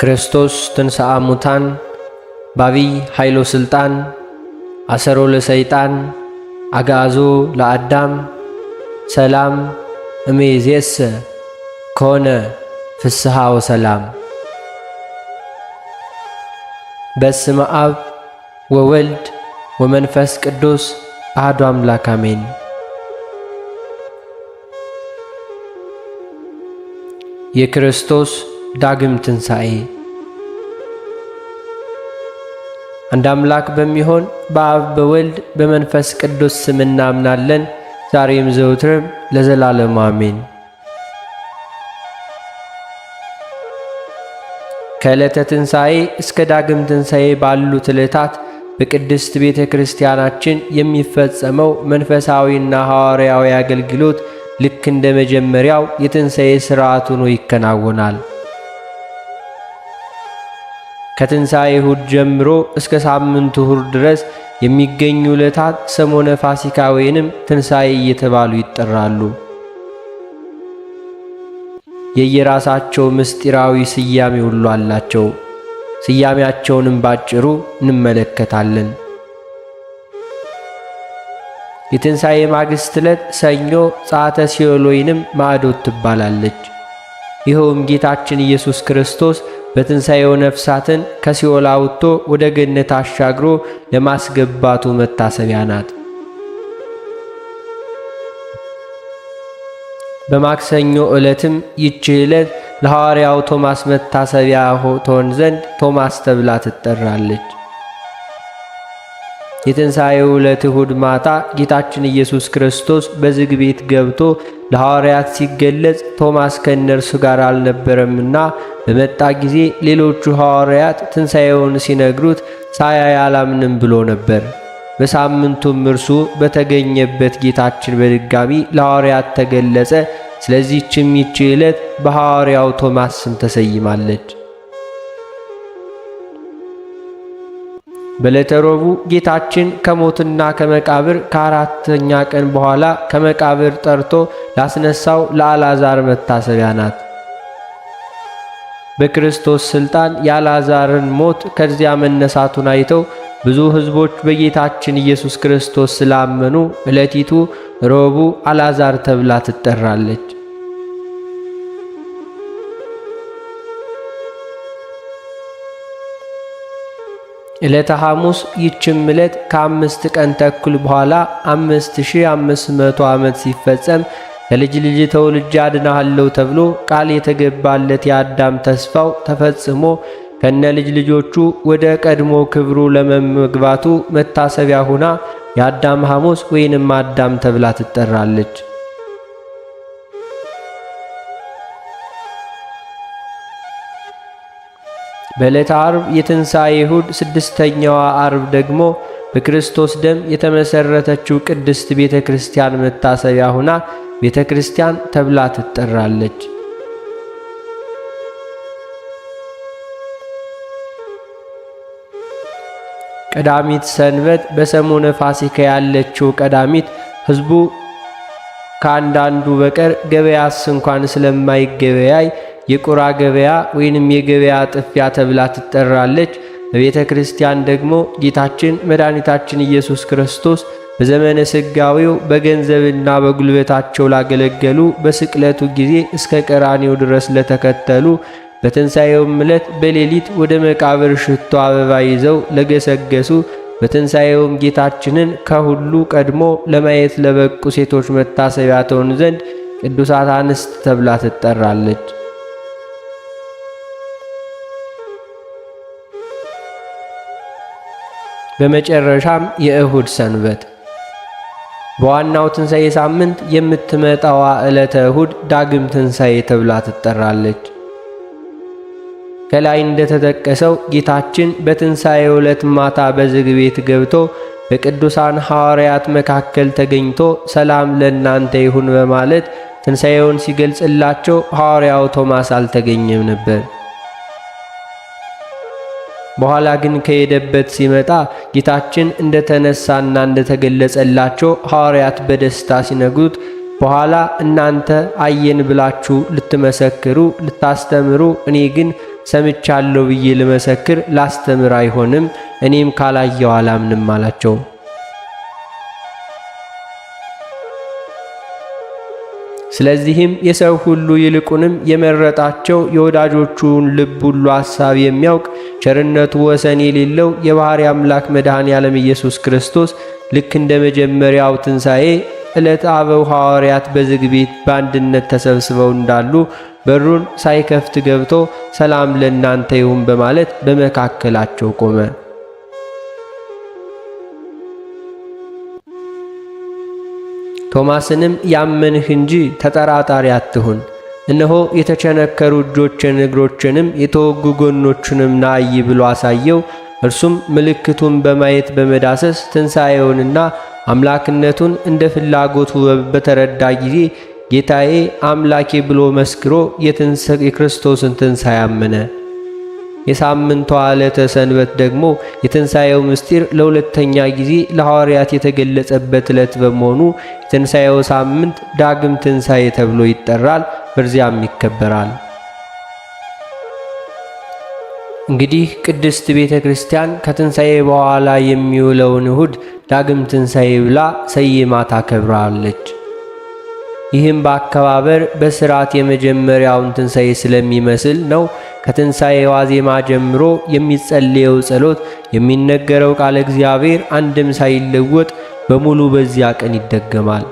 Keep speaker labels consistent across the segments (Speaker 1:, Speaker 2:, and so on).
Speaker 1: ክርስቶስ ትንሣአ ሙታን በአቢይ ኃይሎ ሥልጣን አሰሮ ለሰይጣን አግዓዞ ለአዳም ሰላም እምይእዜሰ ኮነ ፍስሐ ወሰላም። በስመ አብ ወወልድ ወመንፈስ ቅዱስ አሐዱ አምላክ አሜን። የክርስቶስ ዳግም ትንሣኤ። አንድ አምላክ በሚሆን በአብ በወልድ በመንፈስ ቅዱስ ስም እናምናለን፣ ዛሬም ዘውትርም ለዘላለሙ አሜን። ከዕለተ ትንሣኤ እስከ ዳግም ትንሣኤ ባሉት ዕለታት በቅድስት ቤተ ክርስቲያናችን የሚፈጸመው መንፈሳዊና ሐዋርያዊ አገልግሎት ልክ እንደ መጀመሪያው የትንሣኤ ሥርዓት ሆኖ ይከናወናል። ከትንሣኤ እሁድ ጀምሮ እስከ ሳምንቱ እሁድ ድረስ የሚገኙ ዕለታት ሰሞነ ፋሲካ ወይንም ትንሣኤ እየተባሉ ይጠራሉ። የየራሳቸው ምስጢራዊ ስያሜ ሁሉ አላቸው። ስያሜያቸውንም ባጭሩ እንመለከታለን። የትንሣኤ ማግስት ዕለት ሰኞ ጸአተ ሲኦል ወይንም ማዕዶት ትባላለች። ይኸውም ጌታችን ኢየሱስ ክርስቶስ በትንሣኤው ነፍሳትን ከሲኦል አውጥቶ ወደ ገነት አሻግሮ ለማስገባቱ መታሰቢያ ናት። በማክሰኞ ዕለትም ይህች ዕለት ለሐዋርያው ቶማስ መታሰቢያ ትሆን ዘንድ ቶማስ ተብላ ትጠራለች። የትንሣኤው ዕለት እሁድ ማታ ጌታችን ኢየሱስ ክርስቶስ በዝግ ቤት ገብቶ ለሐዋርያት ሲገለጽ ቶማስ ከእነርሱ ጋር አልነበረምና በመጣ ጊዜ ሌሎቹ ሐዋርያት ትንሣኤውን ሲነግሩት ሳያይ አላምንም ብሎ ነበር። በሳምንቱም እርሱ በተገኘበት ጌታችን በድጋሚ ለሐዋርያት ተገለጸ። ስለዚህችም ይህች ዕለት በሐዋርያው ቶማስ ስም ተሰይማለች። በዕለተ ረቡዕ ጌታችን ከሞትና ከመቃብር ከአራተኛ ቀን በኋላ ከመቃብር ጠርቶ ላስነሳው ለአልዓዛር መታሰቢያ ናት። በክርስቶስ ሥልጣን የአልዓዛርን ሞት ከዚያ መነሳቱን አይተው ብዙ ሕዝቦች በጌታችን ኢየሱስ ክርስቶስ ስላመኑ ዕለቲቱ ረቡዕ አልዓዛር ተብላ ትጠራለች። ዕለተ ሐሙስ ይህችም ዕለት ከ5 ቀን ተኩል በኋላ 5500 ዓመት ሲፈጸም ከልጅ ልጅ ተወልጄ አድንሃለሁ ተብሎ ቃል የተገባለት የአዳም ተስፋው ተፈጽሞ ከነ ልጅ ልጆቹ ወደ ቀድሞ ክብሩ ለመግባቱ መታሰቢያ ሆና የአዳም ሐሙስ ወይንም አዳም ተብላ ትጠራለች። በዕለተ ዓርብ የትንሣኤ እሁድ ስድስተኛዋ ዓርብ ደግሞ በክርስቶስ ደም የተመሠረተችው ቅድስት ቤተ ክርስቲያን መታሰቢያ ሆና ቤተ ክርስቲያን ተብላ ትጠራለች። ቀዳሚት ሰንበት በሰሞነ ፋሲካ ያለችው ቀዳሚት ሕዝቡ ከአንዳንዱ በቀር ገበያስ እንኳን ስለማይገበያይ የቁራ ገበያ ወይንም የገበያ ጥፊያ ተብላ ትጠራለች። በቤተ ክርስቲያን ደግሞ ጌታችን መድኃኒታችን ኢየሱስ ክርስቶስ በዘመነ ስጋዊው በገንዘብና በጉልበታቸው ላገለገሉ፣ በስቅለቱ ጊዜ እስከ ቀራኔው ድረስ ለተከተሉ፣ በትንሣኤውም ዕለት በሌሊት ወደ መቃብር ሽቶ አበባ ይዘው ለገሰገሱ፣ በትንሣኤውም ጌታችንን ከሁሉ ቀድሞ ለማየት ለበቁ ሴቶች መታሰቢያ ትሆን ዘንድ ቅዱሳት አንስት ተብላ ትጠራለች። በመጨረሻም የእሁድ ሰንበት በዋናው ትንሣኤ ሳምንት የምትመጣዋ ዕለተ እሁድ ዳግም ትንሣኤ ተብላ ትጠራለች። ከላይ እንደተጠቀሰው ጌታችን በትንሣኤው ዕለት ማታ በዝግ ቤት ገብቶ በቅዱሳን ሐዋርያት መካከል ተገኝቶ ሰላም ለእናንተ ይሁን በማለት ትንሣኤውን ሲገልጽላቸው ሐዋርያው ቶማስ አልተገኘም ነበር። በኋላ ግን ከሄደበት ሲመጣ ጌታችን እንደተነሳና እንደተገለጸላቸው ሐዋርያት በደስታ ሲነግሩት በኋላ እናንተ አየን ብላችሁ ልትመሰክሩ ልታስተምሩ፣ እኔ ግን ሰምቻለሁ ብዬ ልመሰክር ላስተምር አይሆንም፣ እኔም ካላየው አላምንም አላቸው። ስለዚህም የሰው ሁሉ ይልቁንም የመረጣቸው የወዳጆቹን ልብ ሁሉ ሐሳብ የሚያውቅ ቸርነቱ ወሰን የሌለው የባሕርይ አምላክ መድኃኔ ዓለም ኢየሱስ ክርስቶስ ልክ እንደ መጀመሪያው ትንሣኤ ዕለት አበው ሐዋርያት በዝግ ቤት በአንድነት ተሰብስበው እንዳሉ በሩን ሳይከፍት ገብቶ ሰላም ለእናንተ ይሁን በማለት በመካከላቸው ቆመ። ቶማስንም ያመንህ እንጂ ተጠራጣሪ አትሁን፣ እነሆ የተቸነከሩ እጆችን እግሮችንም የተወጉ ጎኖቹንም ና እይ ብሎ አሳየው። እርሱም ምልክቱን በማየት በመዳሰስ ትንሣኤውንና አምላክነቱን እንደ ፍላጎቱ በተረዳ ጊዜ ጌታዬ አምላኬ ብሎ መስክሮ የክርስቶስን ትንሣኤ አመነ። የሳምንቷ ዕለተ ሰንበት ደግሞ የትንሣኤው ምስጢር ለሁለተኛ ጊዜ ለሐዋርያት የተገለጸበት ዕለት በመሆኑ የትንሣኤው ሳምንት ዳግም ትንሣኤ ተብሎ ይጠራል፣ በዚያም ይከበራል። እንግዲህ ቅድስት ቤተ ክርስቲያን ከትንሣኤ በኋላ የሚውለውን እሁድ ዳግም ትንሣኤ ብላ ሰይማ ታከብራለች። ይህም በአከባበር በስርዓት የመጀመሪያውን ትንሣኤ ስለሚመስል ነው። ከትንሣኤ ዋዜማ ጀምሮ የሚጸለየው ጸሎት፣ የሚነገረው ቃለ እግዚአብሔር አንድም ሳይለወጥ በሙሉ በዚያ ቀን ይደገማል።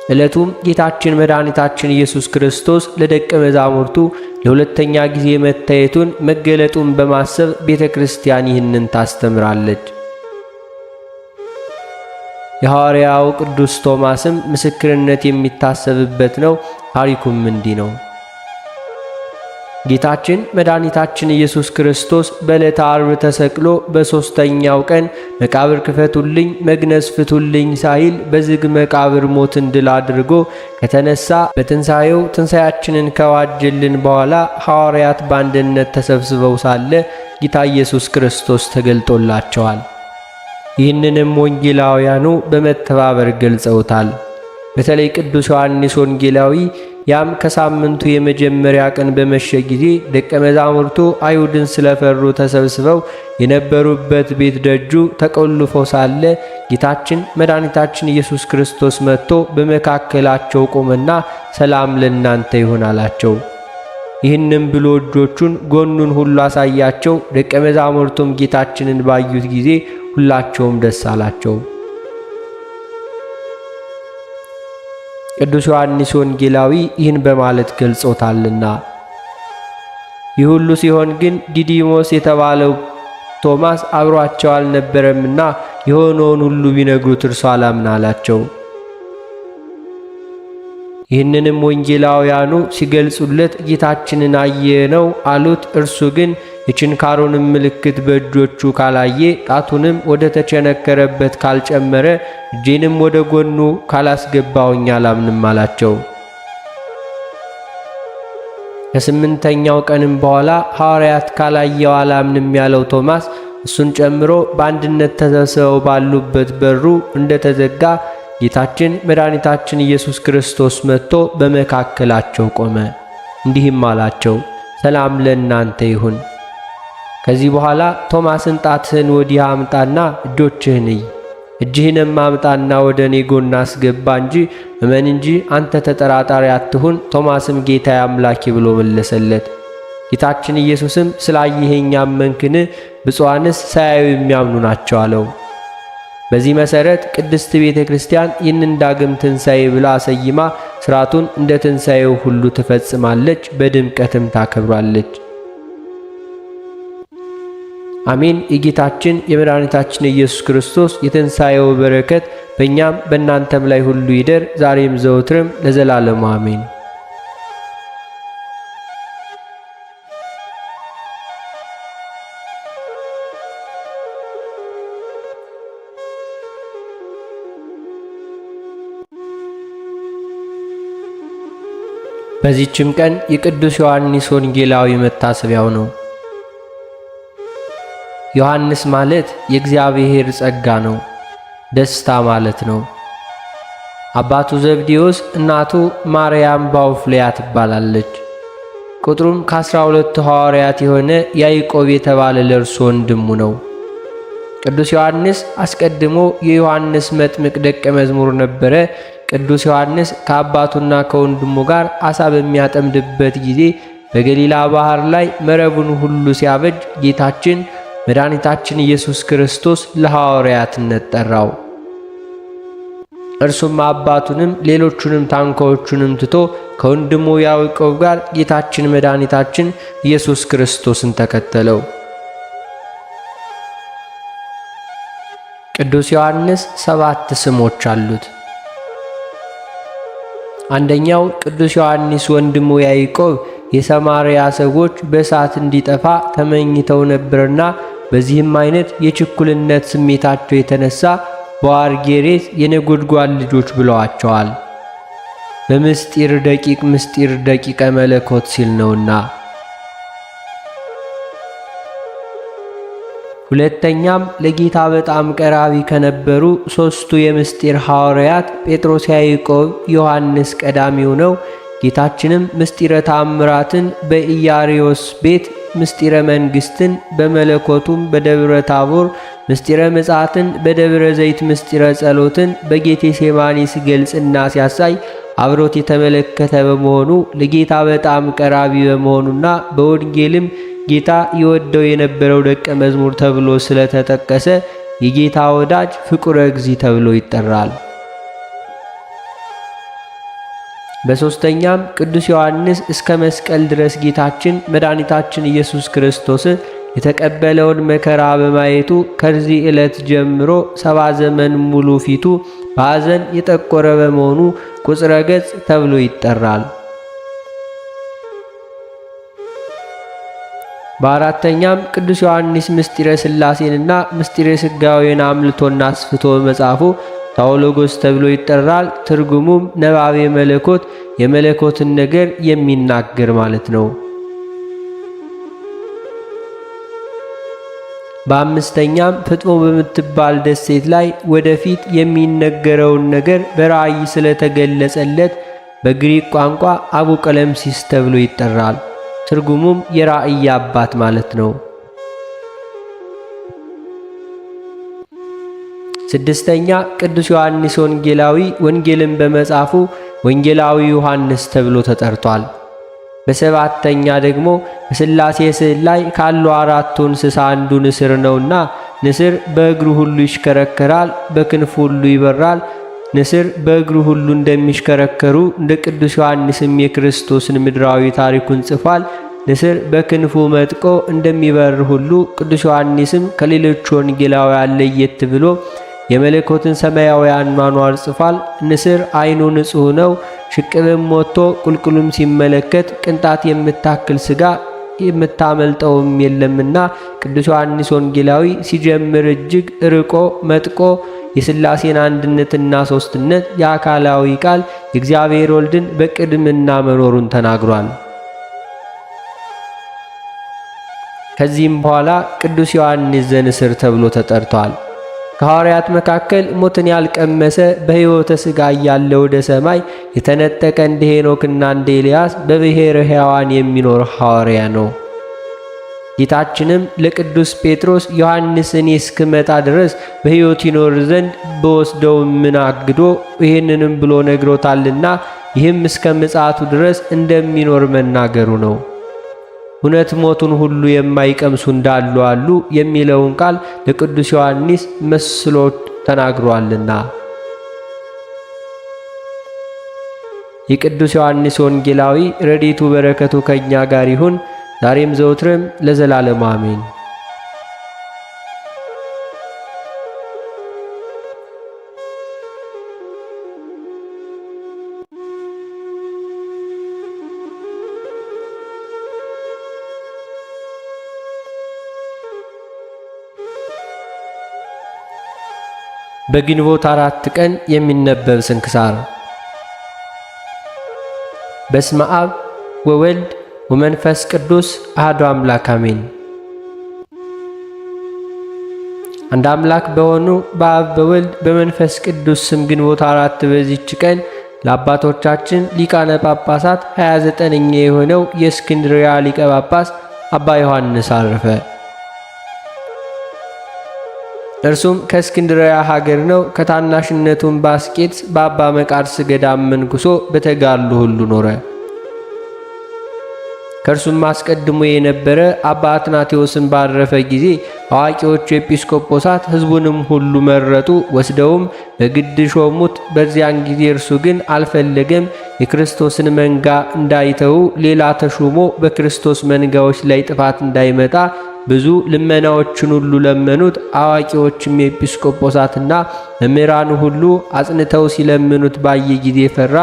Speaker 1: ዕለቱም ጌታችን መድኃኒታችን ኢየሱስ ክርስቶስ ለደቀ መዛሙርቱ ለሁለተኛ ጊዜ መታየቱን መገለጡን በማሰብ ቤተ ክርስቲያን ይህንን ታስተምራለች። የሐዋርያው ቅዱስ ቶማስም ምስክርነት የሚታሰብበት ነው። ታሪኩም እንዲህ ነው። ጌታችን መድኃኒታችን ኢየሱስ ክርስቶስ በዕለተ ዓርብ ተሰቅሎ በሦስተኛው ቀን መቃብር ክፈቱልኝ፣ መግነዝ ፍቱልኝ ሳይል በዝግ መቃብር ሞትን ድል አድርጎ ከተነሳ በትንሣኤው ትንሣያችንን ከዋጀልን በኋላ ሐዋርያት በአንድነት ተሰብስበው ሳለ ጌታ ኢየሱስ ክርስቶስ ተገልጦላቸዋል። ይህንንም ወንጌላውያኑ በመተባበር ገልጸውታል። በተለይ ቅዱስ ዮሐንስ ወንጌላዊ ያም ከሳምንቱ የመጀመሪያ ቀን በመሸ ጊዜ ደቀ መዛሙርቱ አይሁድን ስለፈሩ ተሰብስበው የነበሩበት ቤት ደጁ ተቆልፎ ሳለ ጌታችን መድኃኒታችን ኢየሱስ ክርስቶስ መጥቶ በመካከላቸው ቆመና ሰላም ለእናንተ ይሁን አላቸው። ይህንም ብሎ እጆቹን ጎኑን ሁሉ አሳያቸው። ደቀ መዛሙርቱም ጌታችንን ባዩት ጊዜ ሁላቸውም ደስ አላቸው። ቅዱስ ዮሐንስ ወንጌላዊ ይህን በማለት ገልጾታልና። ይህ ሁሉ ሲሆን ግን ዲዲሞስ የተባለው ቶማስ አብሯቸው አልነበረምና የሆነውን ሁሉ ቢነግሩት እርሱ አላምን አላቸው። ይህንንም ወንጌላውያኑ ሲገልጹለት ጌታችንን አየነው አሉት። እርሱ ግን የችንካሩንም ምልክት በእጆቹ ካላየ፣ ጣቱንም ወደ ተቸነከረበት ካልጨመረ፣ እጄንም ወደ ጎኑ ካላስገባውኝ አላምንም አላቸው። ከስምንተኛው ቀንም በኋላ ሐዋርያት ካላየው አላምንም ያለው ቶማስ እሱን ጨምሮ በአንድነት ተሰብስበው ባሉበት በሩ እንደተዘጋ ጌታችን መድኃኒታችን ኢየሱስ ክርስቶስ መጥቶ በመካከላቸው ቆመ። እንዲህም አላቸው፣ ሰላም ለእናንተ ይሁን። ከዚህ በኋላ ቶማስን ጣትህን ወዲህ አምጣና እጆችህን እይ፣ እጅህንም አምጣና ወደ እኔ ጎን አስገባ እንጂ እመን እንጂ አንተ ተጠራጣሪ አትሁን። ቶማስም ጌታዬ አምላኬ ብሎ መለሰለት። ጌታችን ኢየሱስም ስላየኸኝ አመንክን? ብፁዓንስ ሳያዩ የሚያምኑ ናቸው አለው። በዚህ መሰረት ቅድስት ቤተ ክርስቲያን ይህንን ዳግም ትንሣኤ ብላ ሰይማ ሥርዓቱን እንደ ትንሣኤው ሁሉ ትፈጽማለች፣ በድምቀትም ታከብራለች። አሜን። የጌታችን የመድኃኒታችን ኢየሱስ ክርስቶስ የትንሣኤው በረከት በእኛም በእናንተም ላይ ሁሉ ይደር ዛሬም ዘወትርም ለዘላለሙ አሜን። በዚህችም ቀን የቅዱስ ዮሐንስ ወንጌላዊ መታሰቢያው ነው። ዮሐንስ ማለት የእግዚአብሔር ጸጋ ነው፣ ደስታ ማለት ነው። አባቱ ዘብዴዎስ፣ እናቱ ማርያም ባውፍልያ ትባላለች። ቁጥሩም ከ12ቱ ሐዋርያት የሆነ ያዕቆብ የተባለ ለእርሱ ወንድሙ ነው። ቅዱስ ዮሐንስ አስቀድሞ የዮሐንስ መጥምቅ ደቀ መዝሙር ነበረ። ቅዱስ ዮሐንስ ከአባቱና ከወንድሙ ጋር አሳ በሚያጠምድበት ጊዜ በገሊላ ባህር ላይ መረቡን ሁሉ ሲያበጅ ጌታችን መድኃኒታችን ኢየሱስ ክርስቶስ ለሐዋርያትነት ጠራው። እርሱም አባቱንም ሌሎቹንም ታንኳዎቹንም ትቶ ከወንድሙ ያዕቆብ ጋር ጌታችን መድኃኒታችን ኢየሱስ ክርስቶስን ተከተለው። ቅዱስ ዮሐንስ 7 ስሞች አሉት። አንደኛው ቅዱስ ዮሐንስ ወንድሙ ያዕቆብ የሰማርያ ሰዎች በእሳት እንዲጠፋ ተመኝተው ነበርና በዚህም አይነት የችኩልነት ስሜታቸው የተነሳ ቦአኔርጌስ የነጎድጓድ ልጆች ብለዋቸዋል። በምስጢር ደቂቅ ምስጢር ደቂቀ መለኮት ሲል ነውና። ሁለተኛም ለጌታ በጣም ቀራቢ ከነበሩ ሦስቱ የምስጢር ሐዋርያት ጴጥሮስ፣ ያዕቆብ፣ ዮሐንስ ቀዳሚው ነው። ጌታችንም ምስጢረ ተአምራትን በኢያሪዮስ ቤት፣ ምስጢረ መንግሥትን በመለኮቱም በደብረ ታቦር፣ ምስጢረ ምጽአትን በደብረ ዘይት፣ ምስጢረ ጸሎትን በጌቴ ሴማኒ ሲገልጽና ሲያሳይ አብሮት የተመለከተ በመሆኑ ለጌታ በጣም ቀራቢ በመሆኑና በወንጌልም ጌታ ይወደው የነበረው ደቀ መዝሙር ተብሎ ስለተጠቀሰ የጌታ ወዳጅ ፍቁረ እግዚእ ተብሎ ይጠራል። በሦስተኛም ቅዱስ ዮሐንስ እስከ መስቀል ድረስ ጌታችን መድኃኒታችን ኢየሱስ ክርስቶስ የተቀበለውን መከራ በማየቱ ከዚህ ዕለት ጀምሮ 70 ዘመን ሙሉ ፊቱ በሐዘን የጠቆረ በመሆኑ ቁጽረ ገጽ ተብሎ ይጠራል። በአራተኛም ቅዱስ ዮሐንስ ምስጢረ ሥላሴንና ምስጢረ ሥጋዌን አምልቶና አስፍቶ በመጻፉ ታኦሎጎስ ተብሎ ይጠራል። ትርጉሙም ነባቤ መለኮት፣ የመለኮትን ነገር የሚናገር ማለት ነው። በአምስተኛም ፍጥሞ በምትባል ደሴት ላይ ወደፊት የሚነገረውን ነገር በራእይ ስለተገለጸለት በግሪክ ቋንቋ አቡ ቀለምሲስ ተብሎ ይጠራል። ትርጉሙም የራእይ አባት ማለት ነው። ስድስተኛ ቅዱስ ዮሐንስ ወንጌላዊ ወንጌልን በመጻፉ ወንጌላዊ ዮሐንስ ተብሎ ተጠርቷል። በሰባተኛ ደግሞ በሥላሴ ስዕል ላይ ካሉ አራቱ እንስሳ አንዱ ንስር ነውና ንስር በእግሩ ሁሉ ይሽከረከራል፣ በክንፉ ሁሉ ይበራል። ንስር በእግሩ ሁሉ እንደሚሽከረከሩ እንደ ቅዱስ ዮሐንስም የክርስቶስን ምድራዊ ታሪኩን ጽፏል። ንስር በክንፉ መጥቆ እንደሚበር ሁሉ ቅዱስ ዮሐንስም ከሌሎቹ ወንጌላውያን ለየት ብሎ የመለኮትን ሰማያዊ አኗኗር ጽፏል። ንስር ዓይኑ ንጹሕ ነው። ሽቅብም ወጥቶ ቁልቁሉም ሲመለከት ቅንጣት የምታክል ስጋ የምታመልጠውም የለምና ቅዱስ ዮሐንስ ወንጌላዊ ሲጀምር እጅግ ርቆ መጥቆ የሥላሴን አንድነትና ሦስትነት የአካላዊ ቃል የእግዚአብሔር ወልድን በቅድምና መኖሩን ተናግሯል። ከዚህም በኋላ ቅዱስ ዮሐንስ ዘንስር ተብሎ ተጠርቷል። ከሐዋርያት መካከል ሞትን ያልቀመሰ በሕይወተ ሥጋ እያለ ወደ ሰማይ የተነጠቀ እንደ ሄኖክና እንደ ኤልያስ በብሔረ ሕያዋን የሚኖር ሐዋርያ ነው። ጌታችንም ለቅዱስ ጴጥሮስ ዮሐንስ እኔ እስክመጣ ድረስ በሕይወት ይኖር ዘንድ በወስደው ምን አግዶ ይህንንም ብሎ ነግሮታልና ይህም እስከ ምጽአቱ ድረስ እንደሚኖር መናገሩ ነው። እውነት ሞቱን ሁሉ የማይቀምሱ እንዳሉ አሉ የሚለውን ቃል ለቅዱስ ዮሐንስ መስሎ ተናግሯልና። የቅዱስ ዮሐንስ ወንጌላዊ ረድኤቱ በረከቱ ከእኛ ጋር ይሁን ዛሬም ዘውትርም ለዘላለሙ አሜን። በግንቦት 4 ቀን የሚነበብ ስንክሳር። በስመ አብ ወወልድ ወመንፈስ ቅዱስ አሐዱ አምላክ አሜን። አንድ አምላክ በሆኑ በአብ በወልድ በመንፈስ ቅዱስ ስም ግንቦት 4 በዚች ቀን ለአባቶቻችን ሊቃነ ጳጳሳት 29ኛ የሆነው የእስክንድርያ ሊቀ ጳጳስ አባ ዮሐንስ አረፈ። እርሱም ከእስክንድርያ ሀገር ነው። ከታናሽነቱም ባስቄጥስ በአባ መቃርስ ገዳም መንኩሶ በተጋድሎ ሁሉ ኖረ። ከእርሱም አስቀድሞ የነበረ አባ አትናቴዎስን ባረፈ ጊዜ አዋቂዎቹ ኤጲስቆጶሳት ሕዝቡንም ሁሉ መረጡ። ወስደውም በግድ ሾሙት። በዚያን ጊዜ እርሱ ግን አልፈለገም። የክርስቶስን መንጋ እንዳይተዉ ሌላ ተሹሞ በክርስቶስ መንጋዎች ላይ ጥፋት እንዳይመጣ ብዙ ልመናዎችን ሁሉ ለመኑት። አዋቂዎችም ኤጲስቆጶሳትና መምህራን ሁሉ አጽንተው ሲለምኑት ባየ ጊዜ ፈራ።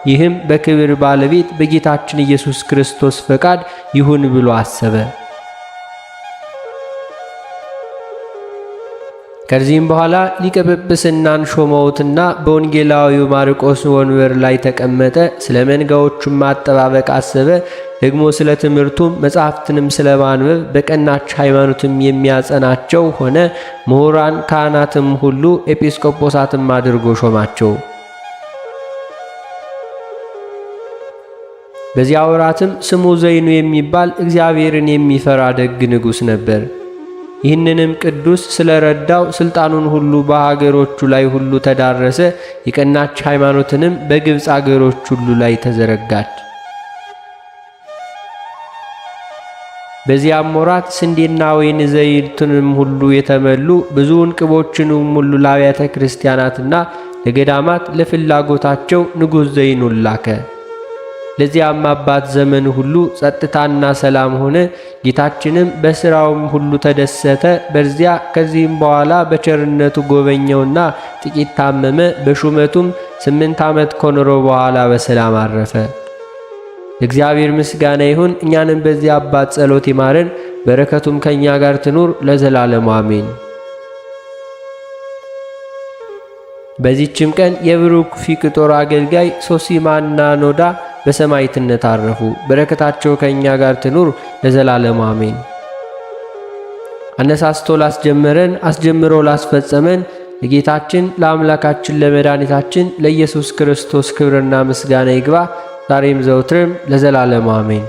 Speaker 1: ይህም በክብር ባለቤት በጌታችን ኢየሱስ ክርስቶስ ፈቃድ ይሁን ብሎ አሰበ። ከዚህም በኋላ ሊቀ ጵጵስናን ሾመውትና በወንጌላዊው ማርቆስ ወንበር ላይ ተቀመጠ። ስለ መንጋዎቹም አጠባበቅ አሰበ። ደግሞ ስለ ትምህርቱም መጽሐፍትንም ስለ ማንበብ በቀናች ሃይማኖትም የሚያጸናቸው ሆነ። ምሁራን ካህናትም ሁሉ ኤጲስቆጶሳትም አድርጎ ሾማቸው። በዚያ ወራትም ስሙ ዘይኑ የሚባል እግዚአብሔርን የሚፈራ ደግ ንጉሥ ነበር። ይህንንም ቅዱስ ስለረዳው ስልጣኑን ሁሉ በሀገሮቹ ላይ ሁሉ ተዳረሰ። የቀናች ሃይማኖትንም በግብፅ አገሮች ሁሉ ላይ ተዘረጋች። በዚያም ወራት ስንዴና ወይን ዘይቱንም ሁሉ የተመሉ ብዙ ዕንቅቦችንም ሁሉ ለአብያተ ክርስቲያናትና ለገዳማት ለፍላጎታቸው ንጉሥ ዘይኑን ላከ። ለዚያም አባት ዘመን ሁሉ ጸጥታና ሰላም ሆነ። ጌታችንም በሥራውም ሁሉ ተደሰተ። በዚያ ከዚህም በኋላ በቸርነቱ ጎበኘውና ጥቂት ታመመ። በሹመቱም 8 ዓመት ከኖረ በኋላ በሰላም አረፈ። ለእግዚአብሔር ምስጋና ይሁን። እኛንም በዚያ አባት ጸሎት ይማረን፣ በረከቱም ከእኛ ጋር ትኑር ለዘላለሙ አሜን። በዚህችም ቀን የብሩክ ፊቅጦር አገልጋይ ሶሲማና ኖዳ በሰማዕትነት አረፉ። በረከታቸው ከእኛ ጋር ትኑር ለዘላለሙ አሜን። አነሳስቶ ላስጀመረን አስጀምሮ ላስፈጸመን ለጌታችን ለአምላካችን ለመድኃኒታችን ለኢየሱስ ክርስቶስ ክብርና ምስጋና ይግባ ዛሬም ዘውትርም ለዘላለሙ አሜን።